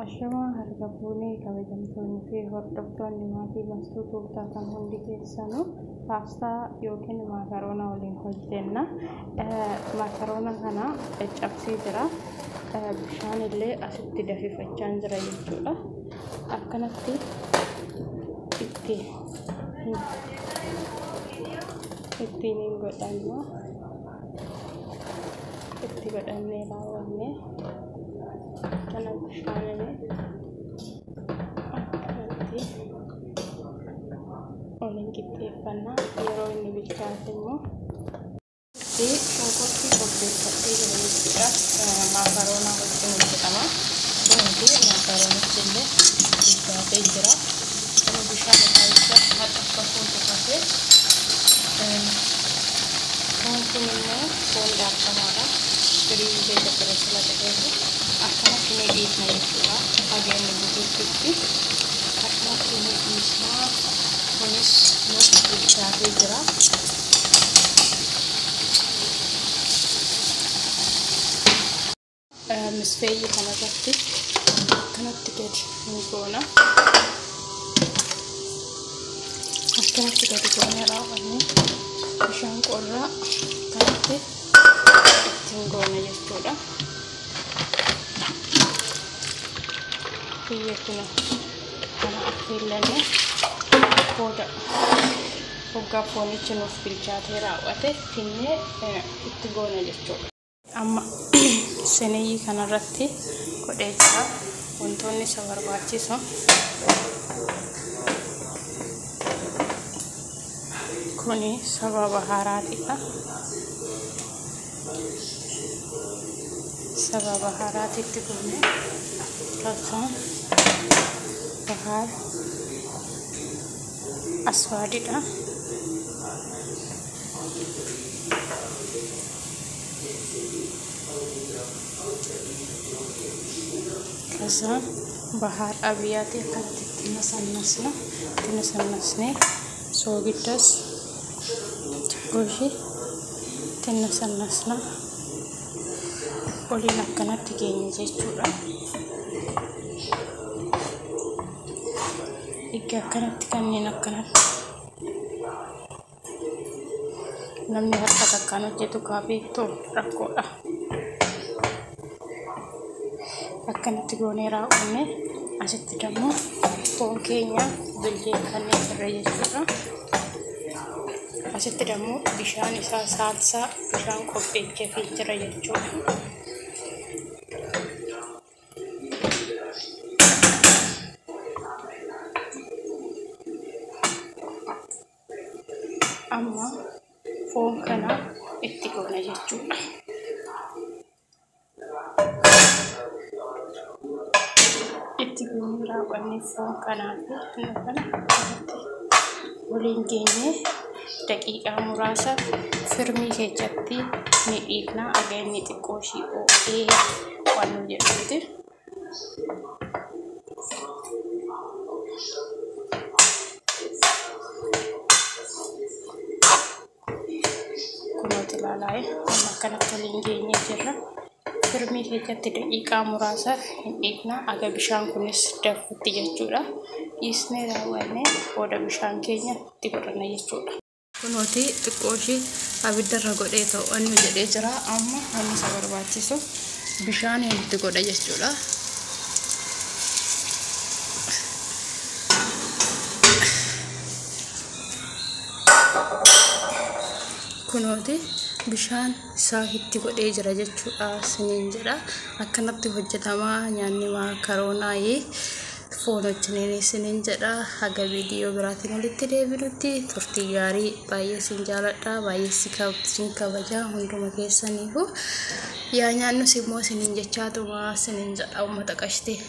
Ashamaa harka fuunee kabajamtoonni fi hordoftoonni maatii Mastuu Tuubtaa kan hundi keessanuu paastaa yookiin maakaroona waliin hojjenna. Maakaroona kana caccabsee jira. Bishaan illee asitti danfifachaa jira jechuudha. Akkanatti itti ittiin hin godhannu. Itti godhannee raawwannee kana bishaanini akkanatti waliin qixxeeffanna. Yeroo inni bilchaate immoo shunkurtii qopheeffadhee jira jechuudha. Maakaroonaa wajjin hojjetama. Kunuunti maakaroonichi illee bilchaatee jira. Kun bishaan isaa jecha haxa fuutu kafee. Foon kun immoo foon daakamaadha. Firii keessa ture sila ta'eetu akkanatti ni dhiisna jechuudha. Haga inni guutuutti akkanatti ni dhiisna. Kunis nuuf bilchaatee jira. Misfeeyyii kanarratti akkanatti gadi ni goona. Akkanatti gadi goonee raawwannee bishaan qorraa akkanatti ittiin goona jechuudha. Biyya kun kana affeellannee booda hoggaa foonichi nuuf bilchaatee raawwate finnee itti goona jechuudha. Amma siniyyii kanarratti godhee jira. Wantoonni isa barbaachisu kuni sababa haaraatiidha. Sababa haaraatitti goone tolfaan bahaar aswaadidha. ከዛ ባህር አብያቴ akkanatti itti nasannasna itti nasannasnee soogiddas xiqqoo ishee itti nasannasna oliin akkanatti keenya jechuudha. Egaa akkanatti kanneen akkanatti namni harka takkaan hojjetu kaa beektu rakkoodha. Akkanatti goonee raawwanne asitti dammoo foon keenya bilcheeffannee jirra jechuudha. Asitti dammoo bishaan isaa saalsaa bishaan qopheeffamee jira jechuudha. Amma foon kana itti goona jechuudha. Itti goonee raawwannee foon kanaa fi kana waliin geenyee daqiiqaa muraasaaf firmii keessatti ni dhiifna. Aga inni xiqqoo ishii ho'ee waan nu jedhutti. Kunooti ilaalaa amma akkanatti waliin geenyee jirra. Firmii keessatti daqiiqaa muraasaaf hin dhiifna. Aga bishaan kunis danfutti jechuudha. Dhiisnee raawwannee booda bishaan keenya itti godhanna jechuudha. Kunooti xiqqoo ishii abiddarra godhee to'annu jedhee jira. Amma wanni isa barbaachisu bishaan itti godha jechuudha. Kunooti bishaan isaa itti godhee jira jechuudha siniin jedha. Akkanatti hojjetamaa nyaanni maakaroonaa foon wajjiniin siniin jedha. Haga viidiyoo biraatiin walitti deebinutti turtii gaarii. Baay'ee sin jaaladha, baay'ee sin kabaja hunduma keessaniifu. Yaa nyaannus immoo siniin jechaatuma siniin jedha uummata qashte.